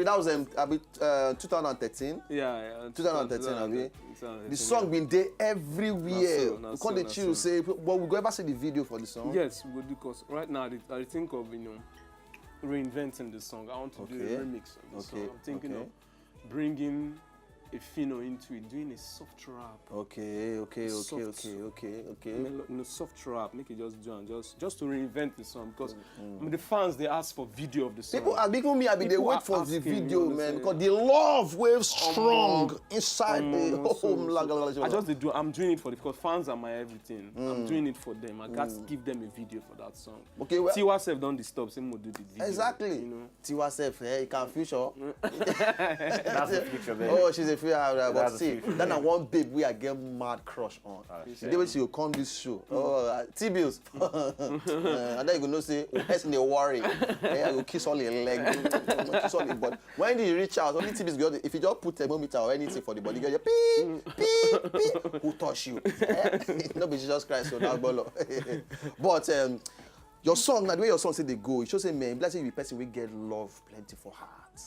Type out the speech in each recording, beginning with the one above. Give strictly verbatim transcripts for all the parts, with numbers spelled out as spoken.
That was um, abi uh, two thousand thirteen. Yeah, yeah. Two thousand thirteen, abi. The song been dey everywhere. We come dey chill say, but we go ever see the video for the song? Yes, we go do, 'cause right now I dey, I dey think of, you know, reinventing the song. I want to do a remix of the song. I'm thinking of bringing a Phyno into it, doing a soft rap. Okay, okay, okay, okay, okay, okay. Melo-, you know, soft rap, make it just do and just, just to reinvent the song, because I mean, the fans, they ask for video of the song. People are, even me, I be dey wait for the video, man, because the love wave strong inside the home. I just dey do. I'm doing it for the, because fans are my everything. I'm doing it for them. I gats give them a video for that song. Okay, well, Tiwa sef don disturb say mo do the video. Exactly. You know. Tiwa sef, eh, you can future. That's the future, baby. Oh, she's a future, but see, that na one babe wey I get mad crush on. The day wey she go come this show, oh, uh, T-Bills. Uh, and then you go know say, oh, person dey worry. Eh, I go kiss all your leg, kiss all your body. When you reach out, only T-Bills go, if you just put thermometer or anything for the body, you go beep, beep, beep. Who touch you? Eh? No be Jesus Christ, so that bolo. But um, your song, na the way your song say dey go, e show say, man, blessing you be person wey get love plenty for heart.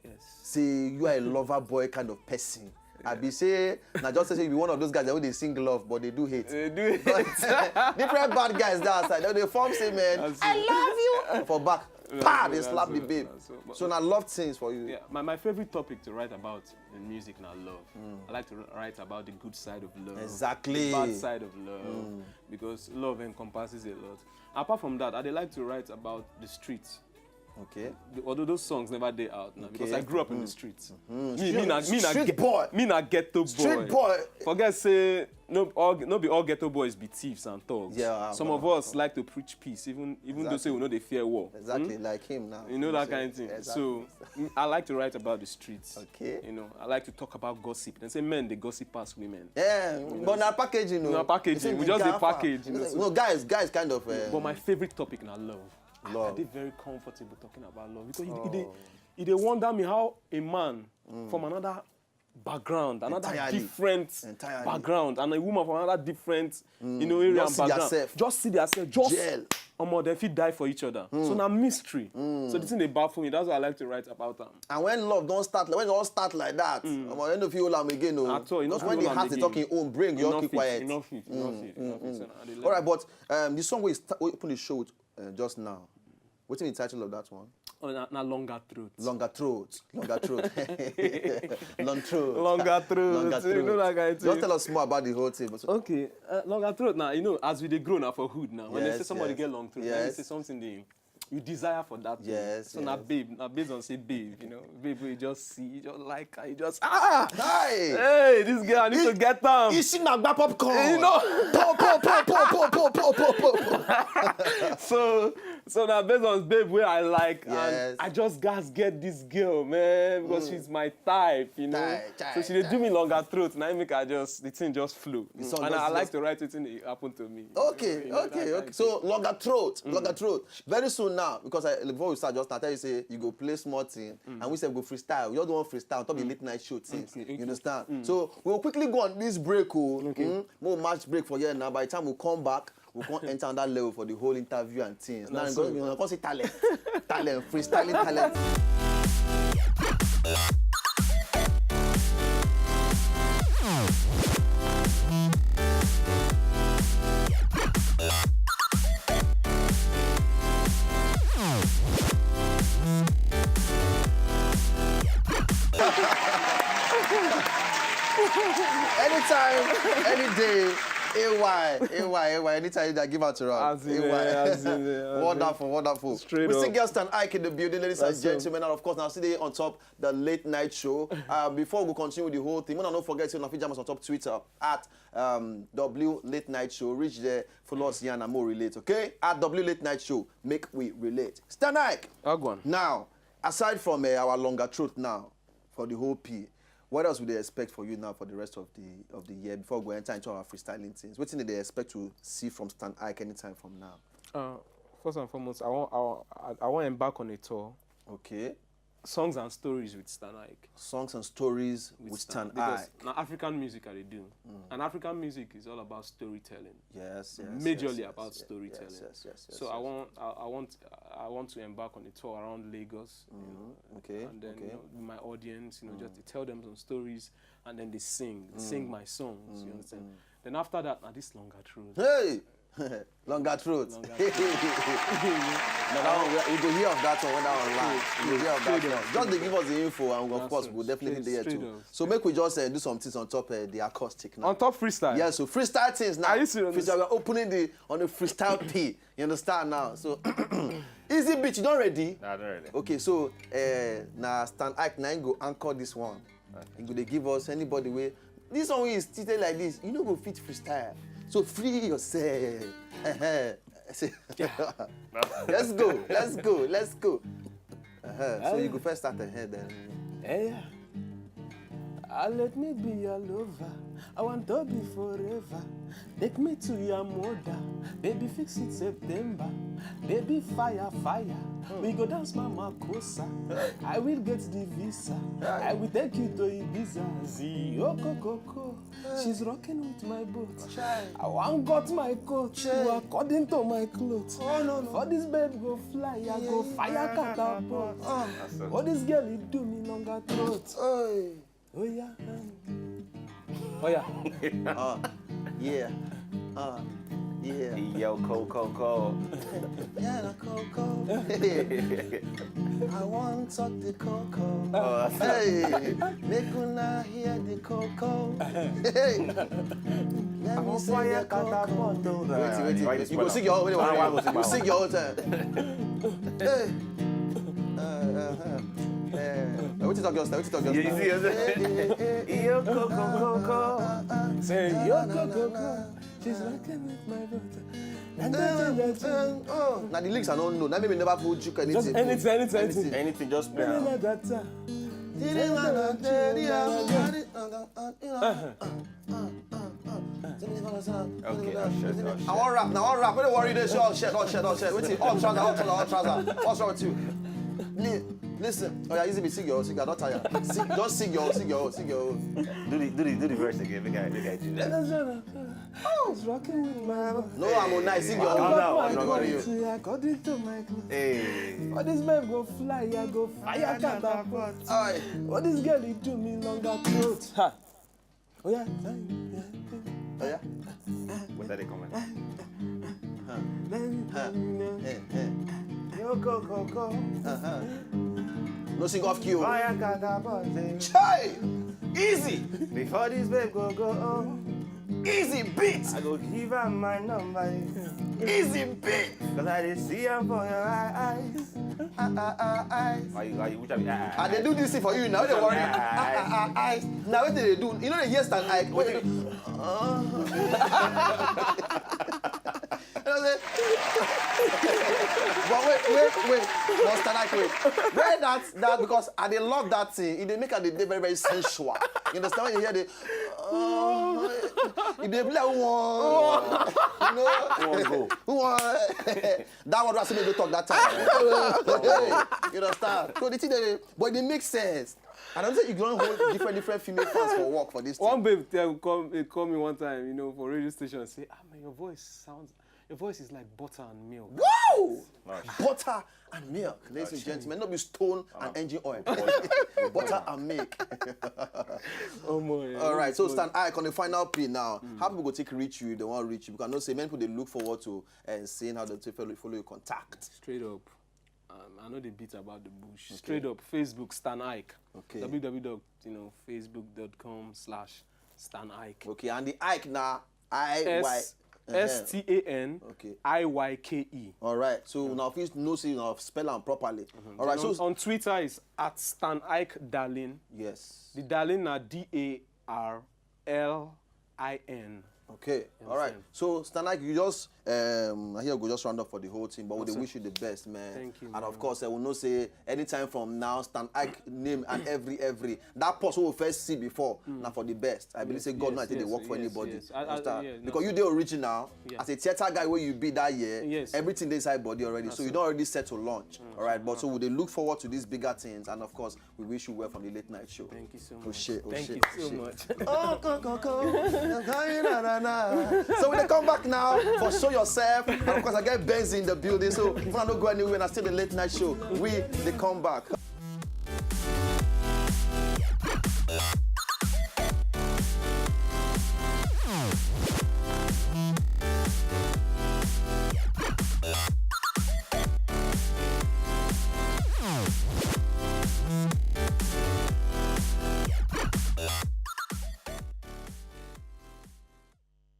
Yes. Say you are a lover boy kind of person. I be say, na just say you be one of those guys that wey dey sing love, but they do hate. They do hate. Different bad guys that side. They form say, man, I love you. For back, pa, they slap the babe. So na love things for you. Yeah, my, my favorite topic to write about in music na love. I like to write about the good side of love. Exactly. The bad side of love. Because love encompasses a lot. Apart from that, I dey like to write about the street. Okay. The, although those songs never dey out now, because I grew up in the streets. Me, me na, me na street boy. Me na ghetto boy. Street boy. Forget say no, all, no be all ghetto boys be thieves and thugs. Yeah. Some of us like to preach peace, even, even though say we no dey fear war. Exactly, like him now. You know that kind of thing. Exactly. So m-, I like to write about the streets. Okay. You know, I like to talk about gossip. They say men dey gossip pass women. Yeah, but na packaging, no. Na packaging. We just dey package. No, guys, guys kind of. But my favorite topic na love. Love. I, I dey very comfortable talking about love because e, e dey, e dey wonder me how a man from another background, another different background, and a woman from another different, you know, area and background, just see theirself, just gel. Omo, dem fit die for each other. So na mystery. So the thing dey baffle me. That's why I like to write about am. And when love don start, like, when e don start like that, omo, you no fit hold am again, no. At all, you no fit hold am again. Because when the heart dey talk im own, brain go just keep quiet. You no fit, you no fit, you no fit. So na, I dey learn. All right, but um, the song wey you sta-, wey open the show with uh, just now. Wetin be the title of that one? Oh, na, na Longer Throat. Longer Throat. Longer Throat. Long Throat. Longer Throat. Longer Throat. You know that kind of thing. Just tell us more about the whole thing. Okay, uh, Longer Throat now, you know, as we dey grow now for hood now, when they say somebody get long throat, they say something dey, you desire for that thing. Yes, so na babe, na based on say babe, you know, babe, you just see, you just like her, you just, ah! Hey! Hey, this girl, I need to get am. Isi na gba popcorn. You know? Po, po, po. So, so na based on babe wey I like, and I just gats get this girl, man, because she's my type, you know. So she dey do me Longer Throat, na im make I just, the thing just flow. And I like to write wetin dey happen to me. Okay, okay, okay. So Longer Throat, Longer Throat. Very soon now, because I, before we start, just I tell you say you go play small thing, and we say go freestyle. We just don freestyle on top the late night show things. You understand? So we'll quickly go on this break, oh. Okay. We'll match break for here now. By the time we come back, we come enter another level for the whole interview and things. Now, you go see talent, talent, freestyling talent. Anytime, any day, A Y, A Y, A Y, anytime that give out to us. As in, A Y. Eh, as in, eh, as in. Wonderful, wonderful. Straight up. We see girls and Ike in the building, ladies and gentlemen, and of course, now see they on top the late night show. Uh, before we continue with the whole thing, una no forget to fit jam us on top Twitter at um, W Late Night Show. Reach there, follow us here and more relate, okay? At W Late Night Show, make we relate. Stan Ike. Agwan. Now, aside from uh, our Longer Throat now, for the whole P, what else would they expect for you now for the rest of the of the year before we go enter into our freestyling things? What thing they expect to see from Stan Ike anytime from now? Uh, first and foremost, I want I, want- I, I want to embark on a tour. Okay. Songs and stories with Stan Ike. Songs and stories with, with Stan, Stan Ike. Now African music I do. Mm. And African music is all about storytelling. Yes, yes. Majorly yes, yes, about yes, storytelling. Yes, yes, yes, so I want, I, I, want, I want to embark on a tour around Lagos. Mm-hmm. You know, okay. And then okay. You know, my audience, you know, mm. just to tell them some stories, and then they sing, mm. sing my songs. Mm. You understand? Mm. Then after that, now this longer truth. Hey. Longer throat. Longer throat. No, that one, we go hear of that one when that one land. We go hear of that one. Just they give us the info, and of course we'll definitely there too. So make we just uh, do some things on top uh, the acoustic now. On top freestyle. Yeah, so freestyle things now. Are you serious? Freestyle, we're opening the on the freestyle P. You understand now? So easy bitch, you don't ready? Nah, not ready. Okay, so uh, now Stan Ike now go anchor this one. Okay. He go they give us anybody way this one wey you still dey like this, you no go fit freestyle. So free yourself. Let's go, let's go, let's go. Uh-huh. So you go first start ahead then. Yeah. Ah, let me be your lover. I want to be forever. Take me to your mother. Baby, fix it September. Baby, fire, fire. We go dance Mama Cosa. I will get the visa. I will take you to Ibiza. Zio Coco. She's rocking with my boat. I want got my coat. According to my clothes. Oh, no, no. For this babe go fly, I go fire catapult. Oh, this girl, it do me longer throat. Oh, yeah. Oh, yeah. Uh, yeah. Uh, yeah. Yo, Coco, Coco. Yeah, the Coco. I want talk the Coco. Oh, hey, make una hear the Coco. Hey, let me say the Coco. Wait, wait, wait. You go sing your own. Wait, wait, wait. You sing your own time. Hey. Uh, uh, uh. Wetin talk just now? Wetin talk just now? You see, you see. Yo, Coco, Coco. Say, yo, Coco, Coco. She's rocking with my brother. Oh, now the lyrics I don't know. Now maybe never put you anything. Just anything, anything, anything. Anything, just play. Okay, I'll shut, I'll shut. I want rap now. I want rap. Don't worry, this all shit, all shit, all shit. Wait till all trouser, all trouser, all trouser. What's wrong with you? Listen. Oh yeah, easy me sing your, sing. I don't tire. Sing, just sing your, sing your, sing your. Do the, do the, do the verse again. Make I, make I do that. Oh, it's rocking with my. No, I'm on nice. Sing your. Calm down. I'm not worry you. According to my clothes. Hey. What this man go fly? I go fire catapult. Aye. What this girl he do me longer throat? Ha. Oh yeah, yeah. Oh yeah. What are they coming? Huh. Huh. Hey, hey. Yo, go, go, go. Uh-huh. No sing off cue. Fire catapult. Chai! Easy. Before this babe go go. Oh. Easy beat. I go give her my number. Easy beat. Cause I dey see am for your eyes. Ah, ah, ah, eyes. Why you, why you, which I, ah, ah, I dey do this thing for you now. Don't worry. Ah, ah, ah, eyes. Now what they do? You know the yes and I. What they do? But wait, wait, wait. Must I like wait? Where that that because I dey love that thing. It dey make her dey very very sensual. You understand when you hear the? Uh, it dey be like one. You know? One go. One. That one was me talk that time. You understand? So the thing dey, but it makes sense. I don't think you gonna hold different different female fans for work for this thing. One babe tell, call, call me one time, you know, for radio station, say, ah man, your voice sounds, your voice is like butter and milk. Wow! Butter and milk, ladies and gentlemen, not be stone and engine oil. Butter and milk. Oh my. All right, so Stan Ike on the final P now. Mm. How people go take reach you? They want reach you because I know say many people they look forward to and seeing how they follow, follow your contact. Straight up. Um, I know the beat about the bush. Okay. Straight up, Facebook, Stan Ike. Okay. W W W dot, you know, facebook dot com slash Stan Ike. Okay, and the Ike now, I Y. S T A N I Y K E. All right. So now if you know say you spell am properly. Mm-hmm. All right. So on, on Twitter is at Stan Ike Darlin. Yes. The Darlin na D A R L I N. Okay, all right. So Stan Ike, you just um here we go just round up for the whole thing, but we dey wish you the best, man. Thank you. And of course, I will know say anytime from now, Stan Ike name and every every that post we first see before now for the best. I believe say God not take dey work for anybody. Because you the original as a theater guy where you be that year. Yes. Everything dey inside body already, so you don't already set to launch. All right, but so we dey look forward to these bigger things, and of course, we wish you well from the late night show. Thank you so much. Thank you so much. Oh, go, go, go. So we dey come back now for show yourself. And of course, I get Benz in the building. So if I don't go anywhere, and I still the late night show. We dey come back.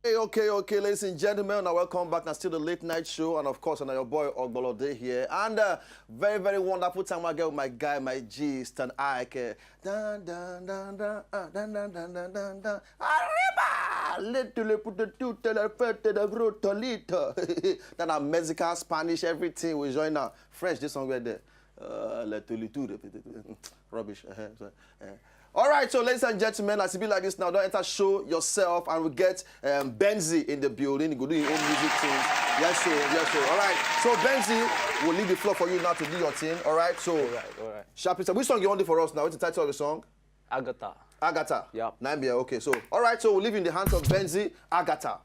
Okay, okay, okay, ladies and gentlemen, now welcome back. Now still the late night show, and of course, now your boy Ogbolo Day here, and uh, very, very wonderful time I get with my guy, my G, Stan Ike. Uh, dun, dun, dun, dun, uh, dun, dun, dun, dun, dun, dun. Arriba! Little put the two tele fete the bro tolito. Then a Mexican, Spanish, everything we join now. French, this song right there. Uh, le toliture. Rubbish. Uh-huh, so, uh. All right, so ladies and gentlemen, as it be like this now, don't enter show yourself, and we get um, Benzi in the building. He go do his own music things. Yes, sir. Yes, sir. All right. So Benzi, we'll leave the floor for you now to do your thing. All right. So, all right, all right. Sharpie, which song you want to do for us now? What's the title of the song? Agatha. Agatha. Yep. Nine beer. Okay. So, all right. So we'll leave you in the hands of Benzi. Agatha.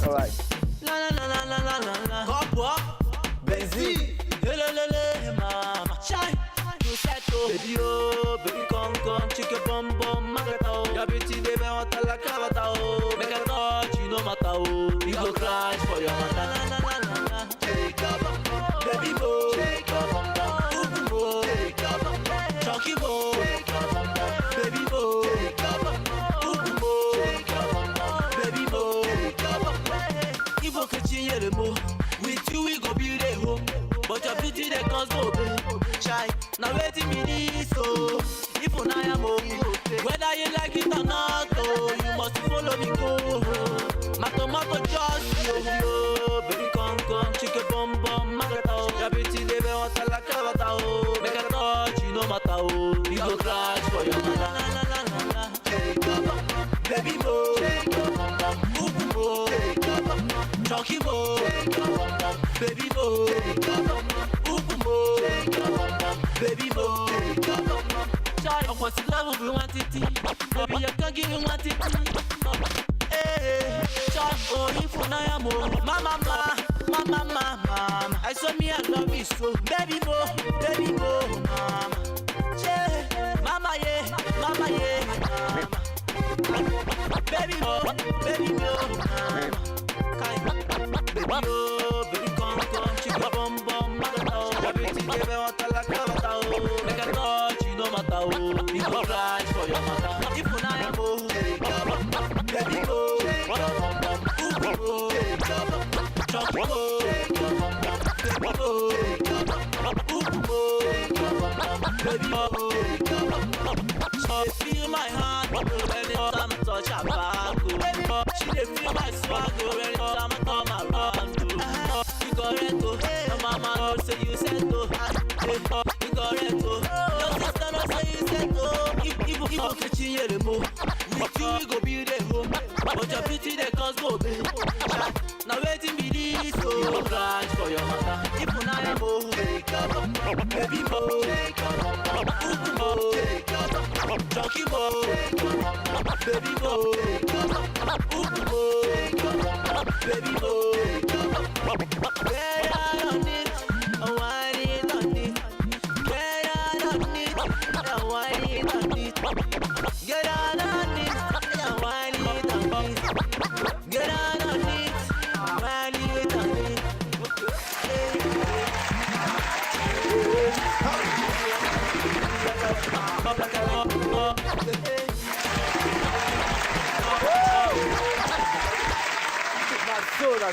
All right. La la la la la la la la. Kọ́pọ̀. Benzi. Hello, le, le, mama. Shine. You set to baby, oh, baby, come, come, chicken bum bum, magata, oh. Your beauty, they be hot like avatar, oh. Make a touch, you no matter, oh. You go crash for your mother. La la la la la la. Shake up, baby, go. Shake up, ooh, go. Shake up, chunky, go. Shake up, baby, go. Shake up, ooh, go. Shake up, baby, go. Shake up. Ivo Kachin Yeremo. With you we go build a home, but your beauty dey cause no pain. Shy, now waiting me this so. If you now am okay, whether you like it or not, oh, you must follow me go. My tomato just yo yo, baby come come, chicken bum bum, magata oh. Your beauty dey be hot like avatar oh. Make a touch, you no matter oh. You go crash for your mother. Baby mo, ubu mo, chunky mo, baby mo, ubu mo, baby mo. Chai, I want to love you, want it. Baby, you can give me want it. Hey, chai, oh, if you know I'm mama, mama, mama, mama. I saw me, I love you so, baby mo, baby mo, mama. Yeah, mama, yeah, mama, yeah, mama. Baby, oh, baby, oh, ah. Kai. Baby, oh, baby, come, come, chicken bum bum, mother, oh. Everything they be want to like, oh. Make a touch, you no matter, oh. You go crash for your mother. If you not, oh, baby, oh, ooh, oh, chop, oh, baby, oh, ooh, oh, baby, oh. She dey feel my heart, oh, anytime I touch her back, oh. She dey feel my swag, oh, anytime I come around, oh. You correct, oh, your mama know say you set, oh. You correct, oh, your sister know say you set, oh. If, if, if you catch you here, mo, with you we go build a home, but your beauty dey cause go, babe. Now waiting be this, oh. You go crash for your mother. If you not a mo, baby mo, ubu mo, chunky mo, baby mo, ubu mo, baby mo. Get out on it, wine it on it. Get out on it, wine it on it. Get out on it, wine it on it. Get out on it, ride it on it.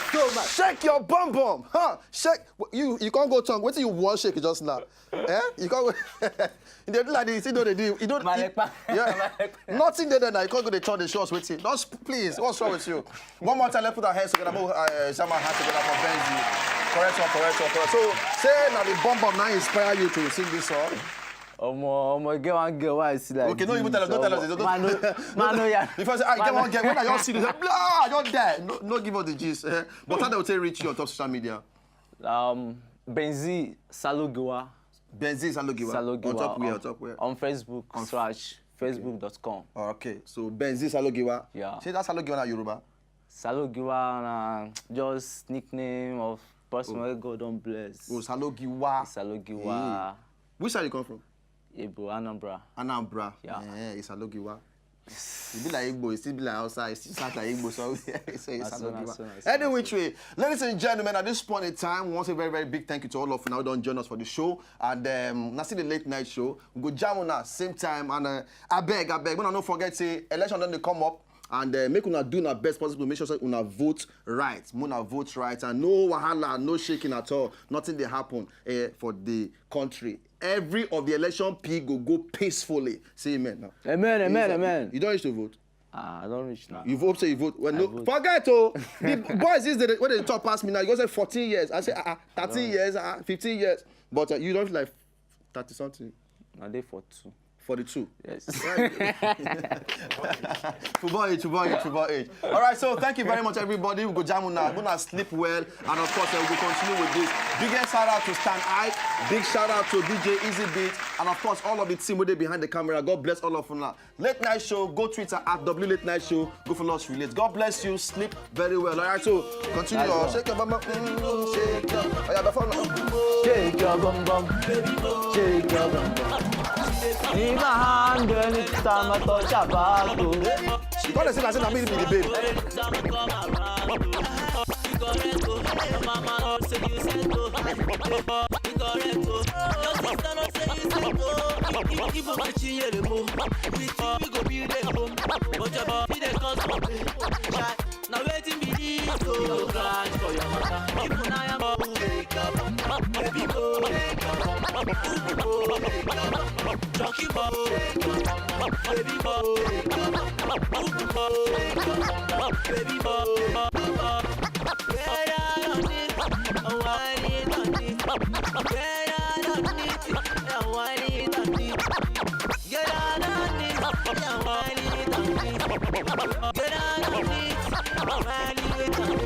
So, man, shake your bum bum, huh? Shake. You you can't go tongue. Wait till you want shake just now. Eh? You can't go. They do like this. You know they do. You don't. Malepa. Yeah. Nothing there now. You can't go. They turn the shots with you. Just please. What's wrong with you? One more time. Let's put our hands together. Move, uh, jam our hands together for Benzi. Correct one. Correct one. Correct. So say now the bum bum now inspire you to sing this song. Omo, omo, get one girl why I see like Okay, no, even tell us, don't tell us. Don't, Man, no, man, no, yeah. If I say, I get one girl, when I don't see this, blah, I don't die. No, no, give us the gist. Eh? But how they will take reach you on top social media? Um, Benzi Salogiwa. Benzi Salogiwa. Salogiwa. On top where? on, On top where? On Facebook slash facebook.com. Okay, so Benzi Salogiwa. Yeah. Say that's Salogiwa na Yoruba. Salogiwa na just nickname of person wey God don bless. Oh, Salogiwa. Salogiwa. Which side you come from? Ebo, Anambra. Anambra. Yeah. Eh, it's Salogiwa. It be like Igbo, it still be like outside, it still sound like Igbo, so it's, it's That's so, Salogiwa. that's so, that's so, Any that's which way, ladies and gentlemen, at this point in time, we want to say a very, very big thank you to all of you now who don't join us for the show. And um, now see the late night show. We go jam on at same time. And uh, I beg, I beg, when I don't forget, say election don't come up. And uh, make una do una best possible. Make sure say una vote right. Una vote right. And no wahala, no shaking at all. Nothing they happen uh, for the country. Every of the election P go go peacefully. Say amen now. Amen, amen, You- amen. You don't used to vote. Ah, I don't reach now. You hope say you vote. Well, no, vote. Forget oh. The boys is the when they talk past me now. You go say fourteen years. I say ah, ah, thirteen years, ah, fifteen years. But uh, you don't like thirty something. I dey for two. Forty-two. Yes. Football age, football age, football age. All right, so thank you very much, everybody. We go jam now. Gonna sleep well, and of course, uh, we go continue with this. Biggest shout out to Stan Ike. Big shout out to D J Easy Beat, and of course, all of the team with behind the camera. God bless all of you now. Late night show. Go Twitter at W Late Night Show. Go follow us. Relate. God bless you. Sleep very well. All right, so continue. Nice one. Shake your bum bum. Mm, shake your. Oh yeah, before now. Shake your bum bum. Shake your bum bum. Leave my hand anytime I touch your back. Oh. You gotta say that. Say that me be the babe. Now wetin be this? Oh, cry for your mother. If una ya mo wake up, baby boy, wake up. Chucky boy, wake up. Baby boy, wake up. Baby boy, wake up. Baby boy, wake up. Get out of this, oh, I need on this. Get out of this, oh, I need on this. Get out of this, oh, I need on this. Get out of this, oh, I need on this.